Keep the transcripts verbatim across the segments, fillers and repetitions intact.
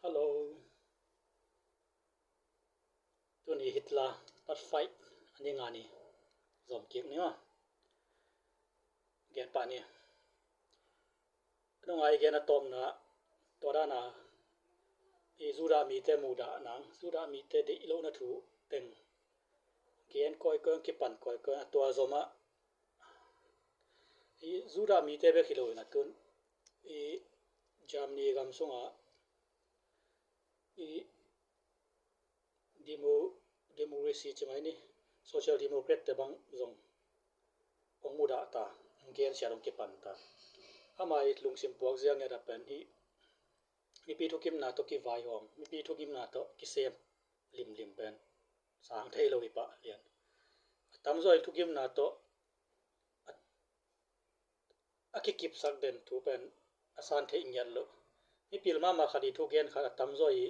Hello. Tuni Hitler part five a ni nga ni zom kik ni maw. Gen pah ni. Nungai gen a tawpna, tua dana i Judah mite mudah nang, Judah mite deih lohna thu teng gen kawikawi, kipan kawikawi a, tua zomah i Judah mite bek hi lo in a tun i Germany gam sungah i demo, democracy ci mai ni, social democrat te bang zong hong mudah ta, hong gensia, hong kipan ta. Ama i lungsim puak ziang ngiat a pen hi, mipi thukimna tawh kivaihawm, mipi thukimna tawh kisem limlim pen sang thei lo hi pah lian. A tamzaw in thukimna tawh a, a kikipsak den thu pen a san theih ngiat lo. Mipil mahmah khat i thugen khat a tamzaw i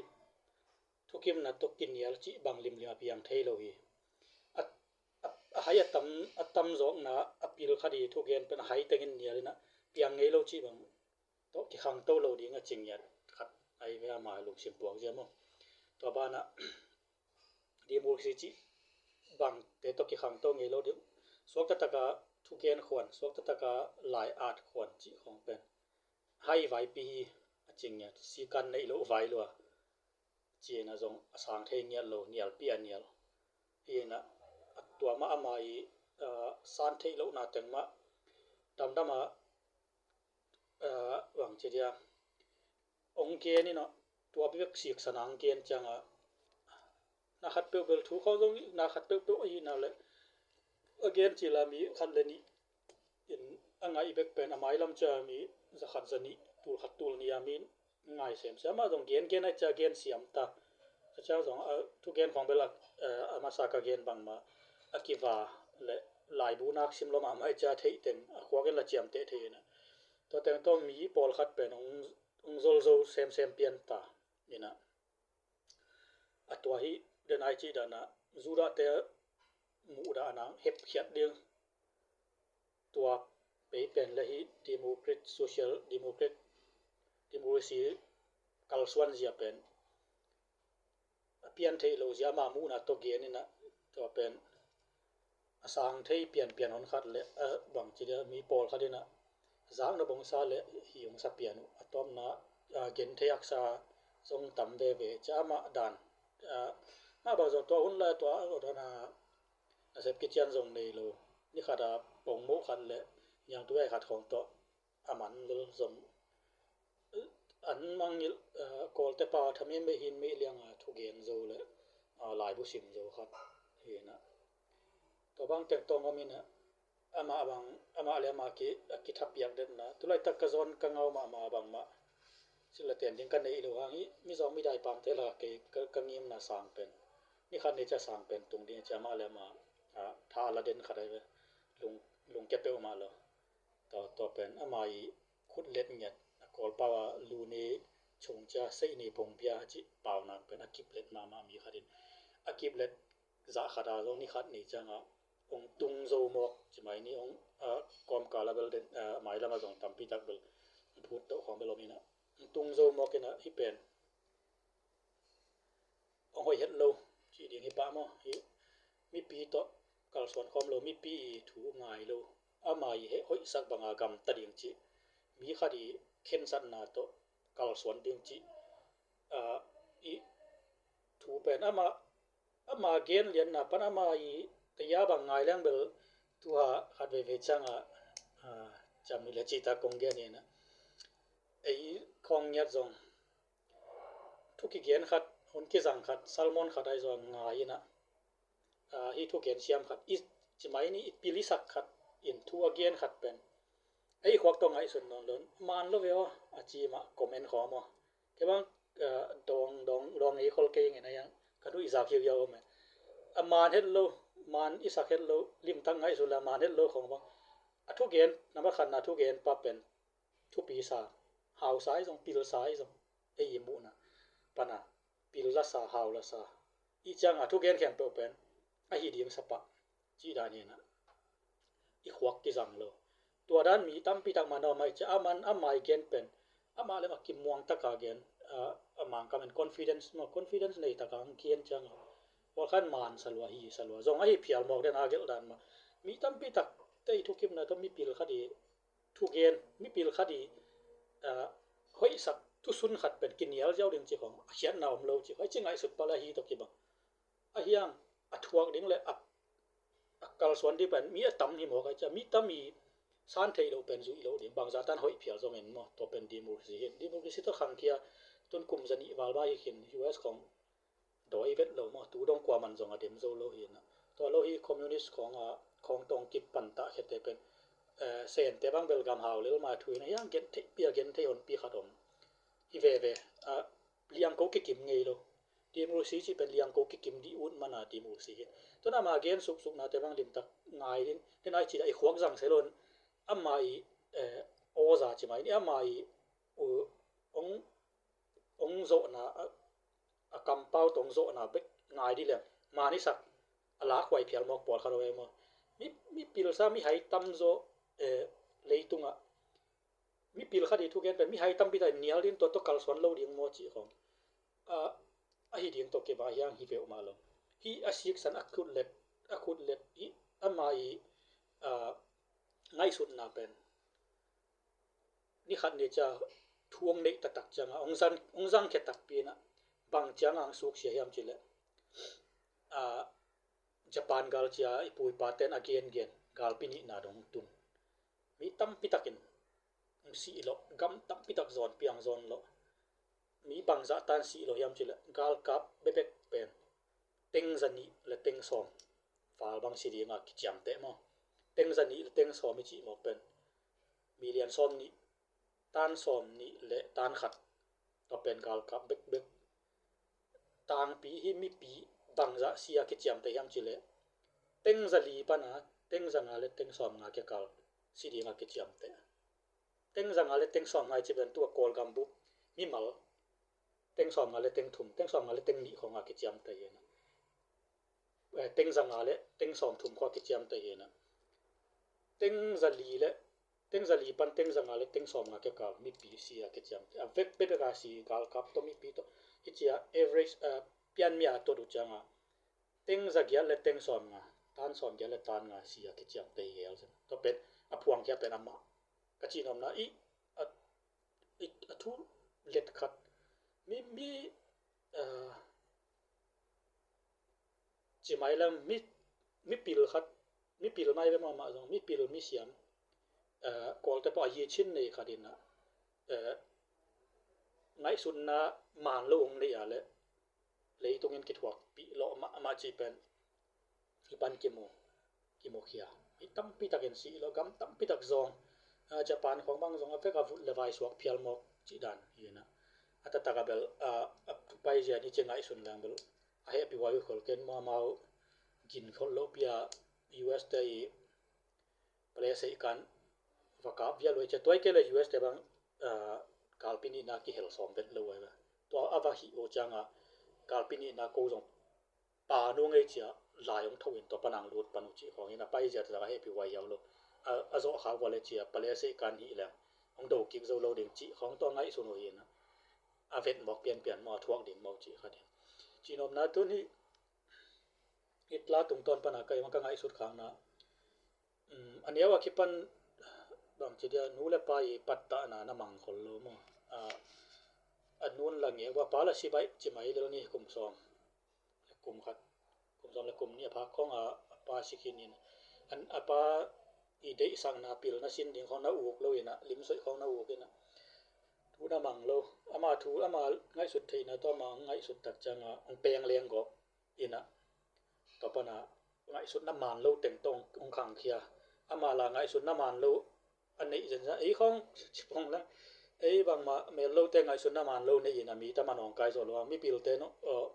thukimna tawh kinial cih bang limlim a piang thei lo hi. A, a, a hai a tam, a tamzawkna a pil khat i thugen pen a hai tengin nial in a piang ngei lo cih bang tawh kikhangto lo ding a ci ngiat khat ahi ve, ama lungsim puak ziang maw. Tua banah democracy cih bangte tawh kikhangto ngei lo ding. Suakta taka thugen khuan, suakta taka lai at khuan cih khawng pen hai vaipi hi a ci ngiat, sikan neih loh vai lua. Ci-in a zong a sang thei ngiat lo, nialpi a nial. Hi in a, a tua mah ama i, a, san theih lohna teng mah damdam a, a, bang ci dia, hong gen in a, tua bek siksan a hong gen ciang a, na khat peuhpeuh thu khawng zong na khat peuhpeuh ahihna le a gen cil a mi khat le nih in a ngaih bek pen a mailam ciang a mi za khat za nih, tul khat tul nih a mi ngai semsem. Amah zong gen gen a, cia gen siam ta. A cia zong a thugen khawng bel a, a masa ka gen bangmah a kiva le laibu nak sim lo mahmah a, cia theih teng a khuak in la ciamteh thei in a. Tua teng tawh mi pawlkhat pen hong, hong zolzo semsem pian ta in a. A tua hi den ai cih dan a Judah te muhdah nang hepkhiat ding, tua pei pen le hi democrat, social democrat, democracy kalsuan zia pen a pian theih lo zia ama muhna tawh gen in a, tua pen a sang thei pianpian hon khat le, a, bang ci dia, mi pawlkhat in a zakna bongsa le hi hong sa pian uh, a tawpna, a, gen thei haksa zong tam veve. Cia amah dan, a, mah bang zong tua hun lai tua a, tua dan a nasep kician zong nei lo. Ni khat a pongmoh khat le niangtu ai khat khawng tawh a man lel zom. An mangngilh, eh, Kawlte pa thamin mei hin mei lianga thugen zo le, ah, laibu sim zo khat hi in a. Tua bang teng tawng om in a, amah bang, amah le amah ki, a kithapiak detna. Tulaitak ka zawn ka ngau mahmah bangmah. Sila ten ding ka neih lo hang hi, mizawng midai pangte la kei ka, ka ngimna sang pen. Ni khat ni cia sang pen tung ding cia amah le amah, ah, tha la den khat ai ve. Lung, lungkia peuhmah lo. Tua, tua pen ama i khut let ngiat, a Kawlpau a lu ni chung cia seih ni pong pia a cih paunak pen a kip let mahmah mi khat in. A kip let zah khat a zong ni khat ni ciang a hong tung zo mawk ci mai ni, hong, a, kawmkal a bel den, a, mailam a zong tampi tak bel phut toh khawng bel om in a. Hong tung zo mawk in a hi pen hong hoih het lo cih ding hi pah maw? Hi mipi tawh kalsuan khawm lo, mipi i thu ngai lo, ama i he hoihsak banga gamta ding cih, mi khat i khensatna tawh kalsuan ding cih, ah, i thu pen ama, ama gen lianna pan ama i taya bang ngai leng bel tua khat veivei ciang a, ah, ciam ni le cita kong gen in a, ei khawng ngiat zong thu kigen khat, hun kizang khat, sermon khat ai zong ngai in a, ah, hi thugen siam khat i ci mai ni, i pil i sak khat in thu a gen khat pen ei khuak tawh ngaihsun nawn lo in, man lo ve aw a ci mah comment khawm aw. Kei bang, ah, dawng, dawng, dawng ei khol kei ngei na yang ka duh i zak hiuhiau om e. A man het lo, man i sak het lo, limtak ngaihsun le a man het lo khawng bang. A thugen, nambat khatna thugen pa pen thupi sa, hausa i zong, pil sa i zong, ei i muhna pana pil la sa, hau la sa. I cianga thugen khempeuh pen a hi ding sa pah cih dan hi in a, i khuak kizang lo. Tua dan mi tampi tak man a om ai cia, a man, ama i gen pen amah le amah kimuang taka gen, a, ama Ang kamen confidence maw, confidence nei tak ang kian ciang a, pawlkhat man salua hi salua zong ahi phial mawk den a gelh dan mah. Mi tampi tak te i thukimna tawh mipil khat i thugen, mipil khat i, ah, hoihsak thusun khat pen kinial ziau ding ci khong a khiatna om lo ci khong, a ci ngaihsut pal ahi tawh kibang. Ahiang a thuak ding le a, a kalsuan ding pen mi a tam hi mawk a, cia mi tam i san theih loh pen zuih loh ding, bangzah tan hoih phial zong en maw, tua pen democracy hi. Democracy tawh khangkhia tun kum zanih val mah hi khin, U S khong dawi vet lo maw, tu dong kua man zong a dem zo lo hi na. Tua lo hi communist khong a, khong tawng kip pan tah khiate pen, eh, Sente bang bel gam hau lel mah thu hi na, hiang gen theih pia gen thei honpi khat om hi veve. A, liangko kikim ngei lo. Democracy cih pen liangko kikim dih ut mana democracy hi. Tun ama gen suksuknate bang limtak ngai din, den ai ci dah i khuak zang se lo in, ama i, eh, awza ci mai ni, ama i, uh, ong, ong zawhna, a, a kampau tawh ong zawhna bek ngai dih leng, man i sak a lakhuai phial mawk pawlkhat aw e maw. Mi, mipil sa, mi hai tam zaw, eh, leitungah mipil khat i thugen pen mi hai tampi tak nial ding, tua tawh kalsuan lo ding maw cih khong, ah, ahi ding tawh kibang hiang hi veuh mah lo. Hi a siksan a khutlet, a khutlet i ama i, ah, ngaihsutna pen ni khat ni cia thu ong neih taktak cianga ong zang, ong zang khia takpi inah bang cianga ang suksia hiam cileh, ah, Japan gal cia i pu i paten a gengen galpi nihna dong tun mi tampi takin sih loh, gam tampi tak zawn piang zawn loh. Mi bangzah tan sih loh hiam cileh galkap bekbek pen teng za nih le teng sawm val bang si dinga kiciamteh maw. Teng za nih le teng sawm i cih mawk pen million sawm nih, tan sawm nih le tan khat, tua pen galkap bekbek. Tangpi hi mipi bangzah sia kiciamteh hiam cileh teng za li pana teng za nga le teng sawm nga kikal si dinga kiciamteh. Teng za nga le teng sawm nga i ci pen tua Kawlgam bup mimal teng sawm nga le teng thum, teng sawm nga le teng nih khonga kiciamteh hi na. Eh, teng za nga le teng sawm thum khua kiciamteh hi na. Teng za li le, teng za li pan teng za nga le teng sawm nga kikal mipi sia kiciamteh. A vek bekbek a si galkap tawh mipi tawh i cia average, eh, pianmia tawh duh cianga teng za giat le teng sawm nga, tan sawm giat le tan nga sia kiciamteh hi hel sin. Tua pen a phuangkhia pen amah ka cihnopna i, a, i, a thu let khat mi, mi, ah, ci mai lem mi, mipil khat, mipil mai ve mahmah zong mipil misiam, eh, Kawlte pawh a yichin nei khat inah, eh, ngaihsutna man lo ong nei a le leitungin kithuakpih lawh mahmah cih pen i pan kimu, kimukhia. Mi tampi takin sih lo, gam tampi tak zawng. Ah, Japan khong bang zong a vek a vut le vai suak phial mawk cih dan hi na. A taktak a bel, ah, a paizia ni ci ngaihsun leng bel a hehpih huai uh khol ken maw, amau gin khol loh pia U S te i pale seih kan va kap vial uh cia tuai kei le U S te bang, ah, galpi nihna kihel sawm vet lo uh. Tua a va hih uh cianga galpi nihna ko zong pa nu ngei cia lai ong tho in tua panang lut pan uh cih khawng in a paizia taktak a hehpih huai hiau lo. A, a zawh khak vua le cia pale seih kan hih leng ong do kik zo lo ding cih khawng tua ngaihsun uh hi na. A vet mawk pianpian maw, a thuak ding maw cih khat in. Cihnopna tun hih i tla tungtawn pana ka i mah ka ngaihsut khakna, um, a neu a kipan bangci dia nu le pa i pattahna na mangkhol lo maw? A, a nun la ngek ua pa la si baih ci mai lel ni kum sawm le kum khat, kum sawm le kum nih a phak khawng a, a pa si khin in, an, a pa i deihsakna pilna sin ding khawng na uk lo inah, limsoih khawng na uk inah thu na mang lo. Ama thu, ama ngaihsut theihna tawh ama ngaihsut tak cianga ong peng leng gawp inah, tua pana ngaihsutna man lo teng tawh ong khangkhia. Ama la ngaihsutna man lo a neih zenzen ei khawng cipong le ei bangmah mel lote ngaihsutna man lo nei inah mi tama nawngkai zawh lo a, mipilte no, aw,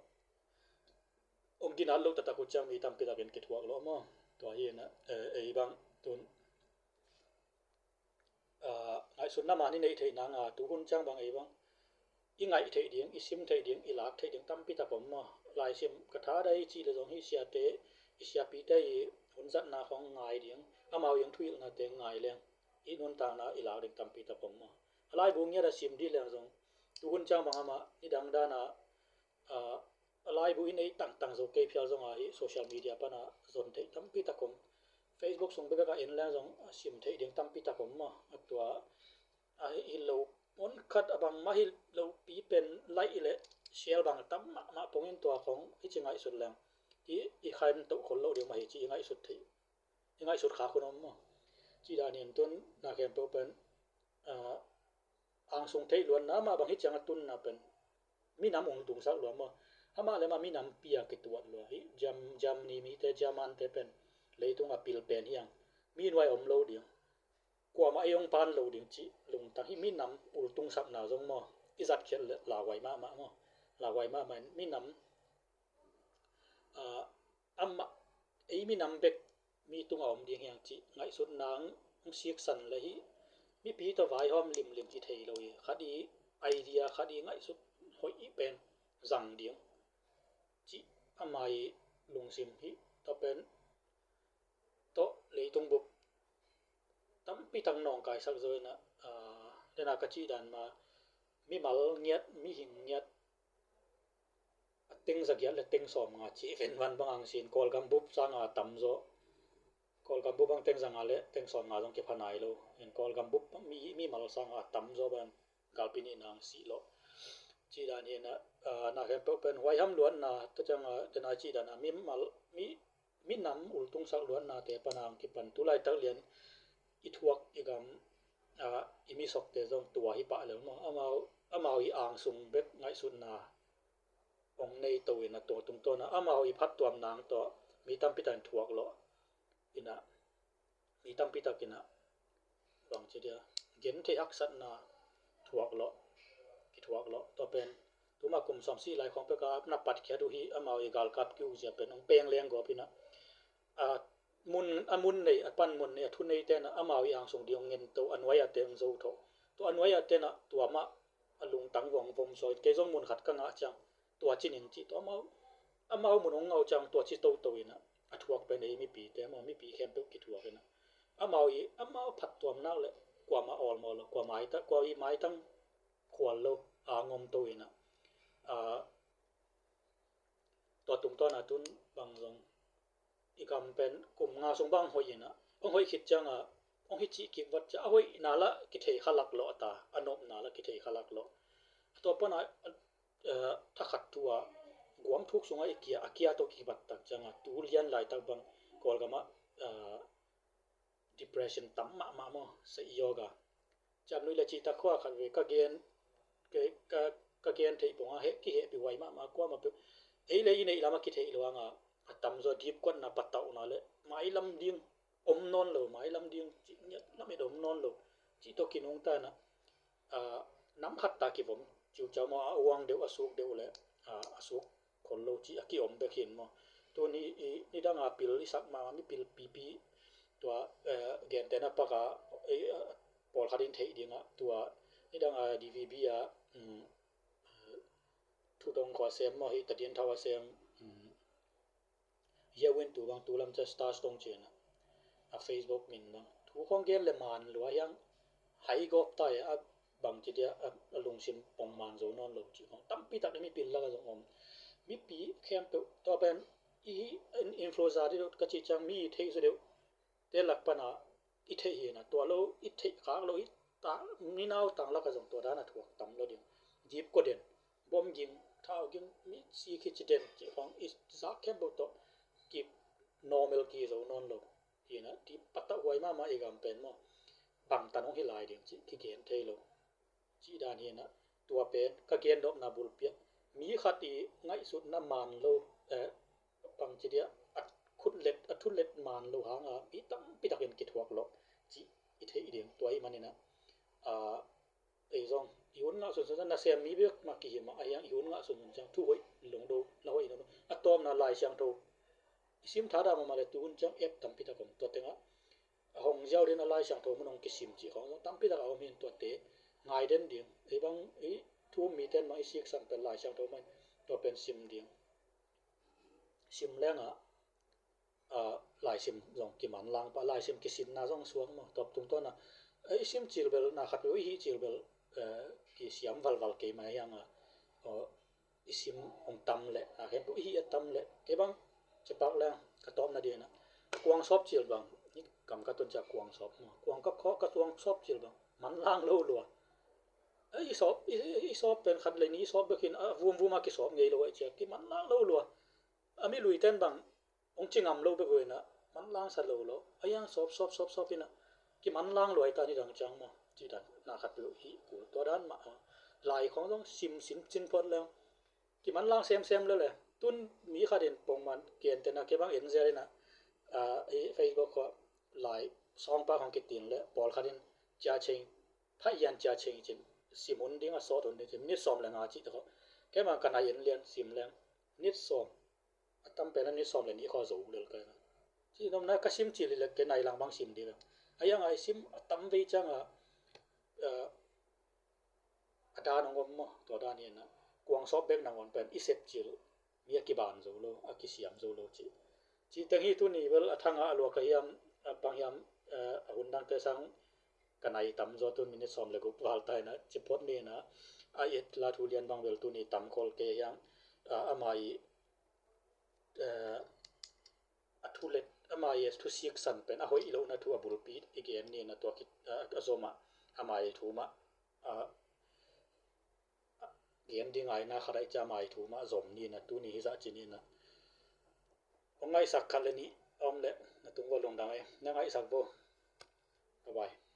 ong ginat lo taktak uh ciang mi tampi takin kithuak lo maw? Tua hi inah, eh, ei bang tun, ah, ngaihsutna man i neih theih nanga tuhun ciang bang ei bang i ngaih theih ding, i sim theih ding, i lak theih ding tampi tak om maw? Laisim ka tha dai cih le zong hi siate, i siapite i hun zatna khawng ngai ding, amau i ong thuhilhnate ngai leng i nuntakna i lak ding tampi tak om maw? A laibu ngiat a sim dih leng zong Tuhun ciang bang amah nidang dana a laibu in ei tangtang zo kei phial zong a hi social media pana zon theih tampi tak om. Facebook sung bekbek a en leng zong a sim theih ding tampi tak om maw. A tua a hi lo pon khat a bangmah hi lo pi pen like le share bang tam mahmah pongin tua khong i ci ngaihsut leng i i khaim toh khol lo ding mah hi ci i ngaihsut theih i ngaihsut kha khun om maw. Ci dan in tun na khempeuh pen a angsung theih luanna amah bang hi ciang a tunna pen minam ung tungsak lua maw. Amah le amah minam pia kituat lua hi. Jam, Germany mite, German te pen leitung a pil pen hiang mi nuai om lo ding. Kuamah ei ong pan lo ding cih lungtang hi. Minam ultungsakna zong maw i zatkhiat le lauhuai mahmah maw. Lauhuai mahmah in minam a amah ei minam bek mi tunga om ding hiang cih ngaihsutna ang siksan le hi. Mipi tawh vaihawm limlim hi thei lo hi. Khat i idea khat i ngaihsut hoih i pen zang ding cih ama i lungsim hi. Tawh pen tawh leitung bup tampi tak nawngkaisak zo inah dena ka cih dan ma mimal ngiat mihing ngiat a teng zagiat le teng sawmnga cih venvan bang ang sin Kawlgam bup sanga a tam zaw. Kawlgam bup bang teng zanga le teng sawmnga zong kipha nai lo. In Kawlgam bup mi, mimal sanga a tam zaw bang galpi nih nang sih lawh. Cih dan hi inah na khempeuh pen huaiham luatna tua cianga dena cih dana mimal mi minam ultungsak luatnate pana ang kipan tu laitak lian i thuak i gam i misokte zong tua hi pah lel maw. Amau amau i angsung bek ngaihsutna ong nei to inah tua tungtawna amau i phattuam nang tawh mi tampi takin thuak lawh inah mi tampi takinah bangci dia gen thei haksatna thuak lawh kithuak lawh. Tua pen tuma kum sawmsih lai khawng peka na patkhiat uh hi. Amau i galkap ki uh zia pen ong peng leng gawp inah a mun a mun nei a pan mun nei a thu nei tenah amau i angsung ding ong ngen to a nuai a teng zo tho. Tua a nuai a tenah tua mah a lungtang vong vom sawi kei zong mun khat ka ngah ciang tua cinin cih tawh amau amau mun ong ngau ciang tua ci toto inah a thuak pen ei mipite maw mipi khempeuh kithuak inah amau i amau phattuamnak le kuamah awlmawh lo kua maitang kua i maitang khual lo a ngom to inah tua tungtawna tun bang zong i kam pen kum nga sung bang hoih inah ong hoih khit cianga ong hi cih kik vat cia a hoihna lah kithei khalak lawh ta a nopna lah kithei khalak lawh. Tua pana thakhat tua guam thuk sunga i kia a kia tawh kibat tak cianga tu lian laitak bang Kawlgamah depression tam mahmah maw. Sa i yoga ciam nui le cihtak khua khat ve ka gen ka gen theih pongah heh kihehpih huai mahmah kuamah peuh ei le i neih lamah kitheih luanga a tamzaw dipkuatna patauhna le mailam ding om nawn lo mailam ding cih ngiat lam et om nawn lo cih tawh kinungta inah nam khat ta kivom ciuciau maw a uang deuh a suk deuh le a suk khol lo cih a kiom bek hin maw. Tuni i nidanga pil i sak mama mipil pipi tua gentena paka pawlkhat in theih dingah tua nidanga D V B a thutong khua sem maw hi tadin thau a sem hiau in tu bang tu lam cia stars tong cianah a Facebook min bang thu khong gen le man lua hiang hai gawp tai a bang ci dia a lungsim pong man zo nawn lo ci khong tampi tak mipil laka zong om. Mipi khempeuh tua pen i influencer dih deuh ka cih ciang mi i theih zaw deuh te lak pana i theih hinah tua lo i theih khak lo i ta minau tang laka zong tua dana thuak tam lo ding. Dipkua den bom ging thau ging mi si khi ci den cih khong i zak khempeuh tawh ki normal ki zo nawn lo. Hinah dip patah huai mahmah i gam pen maw bangtan hong hi lai ding cih kigen thei lo. Cih dan hinah tua pen ka gen nopna bulpiah mi khat i ngaihsutna man lo bang ci dia a khutlet a thutlet man lo hanga mi tampi takin kithuak lawh cih i theih ding tua i maninah ei zong i hun ngah sunsun na sem mi bek mah kihimah a hiang i hun ngah sunsun ciang thu hoih lungdo la hoih lungdo a tawmna Lai Siangtho i sim thada mahmah le tuhun ciang app tampi tak om tua tengah a hong ziau din a Lai Siangtho mun hong kisim cih khong zong tampi tak a om hin tuate ngai den ding ei bang i thu um miten mah i siksan pen Lai Siangtho mah tua pen sim ding. Sim lengah laisim zong kiman lang pah laisim kisinna zong suak maw tawp tungtawna i sim cilbel na khat peuh i hih cilbel kisiam valval kei mai hiang a, i sim hong tam leh, na khen tu i hi a tam leh, kei bang cipak leng ka tawpna ding in a, kuang sawp cil bang, hi kam ka tun ciah kuang sawp maw, kuang ka khawh ka kuang sawp cil bang, manlang lo lua. I sawp, i, i sawp pen khat le nih i sawp bek hi in a, vumvum a kisawp ngei lo ahih ciang kimanlang lo lua. A mi luiten bang hong ci ngam lo bek uh in a, manlang sa lo lo. A hiang sawp, sawp, sawp, sawp in a, kimanlang lua hi ta ni dang ciang maw. Ci dan, na khat peuh hi kul tua dan mah a. Lai khong zong sim, sim, cin phot leng. Kimanlang semsem lele. Tun mi khat in pongman, kienten a, kei bang en zel in a, a, hi Facebook khawh, lai sawngpa khong kitin le, pawlkhat in, cia cing, pha ian cia cing cin, sim hun ding a sawt hun ding cin, minit sawm le nga cih te khawh. Kei bang ka nai en lian, sim leng, minit sawm, a tam pen a minit sawm le nih khawh zo lel ka. Ci nomna ka sim cil hi le, kei nai lang bang sim ding le. A hiang a i sim a tam vei ciang a, a, a dan hong om maw, tua dan hi in a, kuang sawp bek nangawn pen i sep cil, mi a kiban zo lo, a kisiam zo lo ci. Ci teng hi tuni bel a thang a, a lua ka hiam, a pang hiam, a hun dangte sang ka nai tam zaw tun minit sawm le guk val ta in a, ci phot ni in a, a et la thu lian bang bel tuni tam khol kei hiam, a, ama i, a, a thu let, ama i a thu siksan pen a hoih lohna thu a bulpi i gen ni in a tua ki, a, a zom a, ama i thu mah, a, gen ding ngaihna khat ahih ciang ama i thu mah zom ni in a tuni hi zah ci ni in a. Hong ngaihsak khat le nih a om leh na tung vo lungdam ei, na ngaihsak vo. Bye bye.